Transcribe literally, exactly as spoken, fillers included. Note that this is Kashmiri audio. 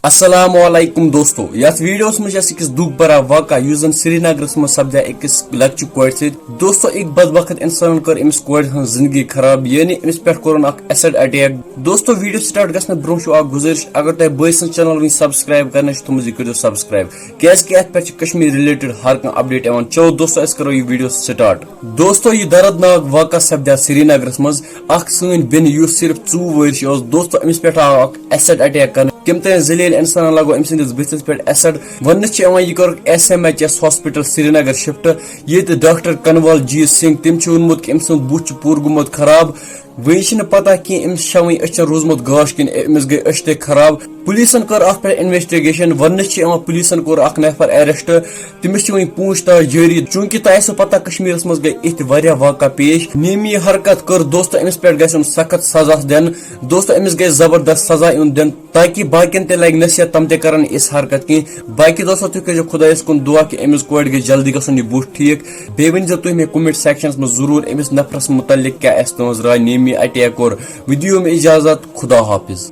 السلام علیکم دوستو، یتھ ویڈیوس منٛز چھِ أسۍ أکِس دُکھ بھرا واقعہ یُس زن سرینگرس منٛز سپدیو أکِس لۄکچہِ کورِ سۭتۍ۔ دوستو، أکۍ بدبخت انسانن کٔر أمِس کورِ ہٕنٛز زندگی خراب، یعنی أمِس پٮ۪ٹھ کوٚرُن اکھ ایسڈ اٹیک۔ دوستو، ویڈیو سٹارٹ گژھنہٕ برونٛہہ چھُ اکھ گُزٲرِش، اگر تۄہہِ بٲے سٕنٛز چینل وٕنہِ سبسکرائب کرنٕے چھِ تھٲومٕژ، یہِ کٔرِو سبسکرائب، کیازِ کہِ اتھ پٮ۪ٹھ چھِ کشمیر ریلیٹڈ ہر کانٛہہ اپڈیٹ یِوان۔ چلو دوستو، أسۍ کرو یہِ ویڈیو سٹارٹ۔ دوستو، یہِ دردناک واقعہ سپدیو سرینگرس منٛز۔ اکھ سٲنۍ بیٚنہِ یُس صرف ژوٚوُہ وٕہٕرۍ چھِ، ٲس، دوستو، أمِس پٮ۪ٹھ آو اکھ ایسڈ اٹیک کرنہٕ۔ تٔمۍ ترٛٮ۪ن ذلیل انسانن لگوو أمۍ سٕنٛدِس بٕتھِس پٮ۪ٹھ ایسڈ۔ وننہٕ چھِ یِوان، یہِ کوٚرُکھ S M H S hospital Srinagar shift, ییٚتہِ ڈاکٹر کنول جیت سنگھ، تٔمۍ چھُ ووٚنمُت کہِ أمۍ سُنٛد بُتھ چھُ پوٗرٕ گوٚمُت خراب۔ وۄنۍ چھِنہٕ پتہ کینٛہہ أمِس چھا وۄنۍ أچھن روٗزمُت گاش کِنہٕ أمِس گٔے أچھ تہِ خراب۔ پُلیٖسن کٔر اَتھ پٮ۪ٹھ انویسٹیگیشن۔ وننہٕ چھِ یِوان، پُلیٖسن کوٚر اکھ نفر ایریسٹ، تٔمِس چھِ وۄنۍ پوٗچھ تاچھ جٲری۔ چوٗنٛکہِ تۄہہِ آسیو پتہ، کشمیٖرس منٛز گٔے یِتھۍ واریاہ واقعہ پیش۔ ییٚمۍ یہِ حرکت کٔر، دوستو، أمِس پٮ۪ٹھ گژھِ یُن سخت سزا دِنہٕ۔ دوستو، أمِس گژھِ زبردست سزا یُن دِنہٕ، تاکہِ باقین تہِ لگہِ نصیحت، تِم تہِ کرن یِژھ حرکت کینٛہہ۔ باقی دوستو، تُہۍ کٔرۍزیو خۄدایس کُن دُعا کہِ أمِس کورِ گژھِ جلدی گژھُن یہِ بُتھ ٹھیٖک۔ بیٚیہِ ؤنۍزیو تُہۍ مےٚ کمنٹ سیکشنس منٛز ضروٗر، أمِس نفرس مُتعلق کیٛاہ آسہِ تُہٕنٛز راے، ییٚمۍ یہِ اٹیک کوٚر۔ وۄنۍ دِیِو مےٚ اجازت، خدا حافظ۔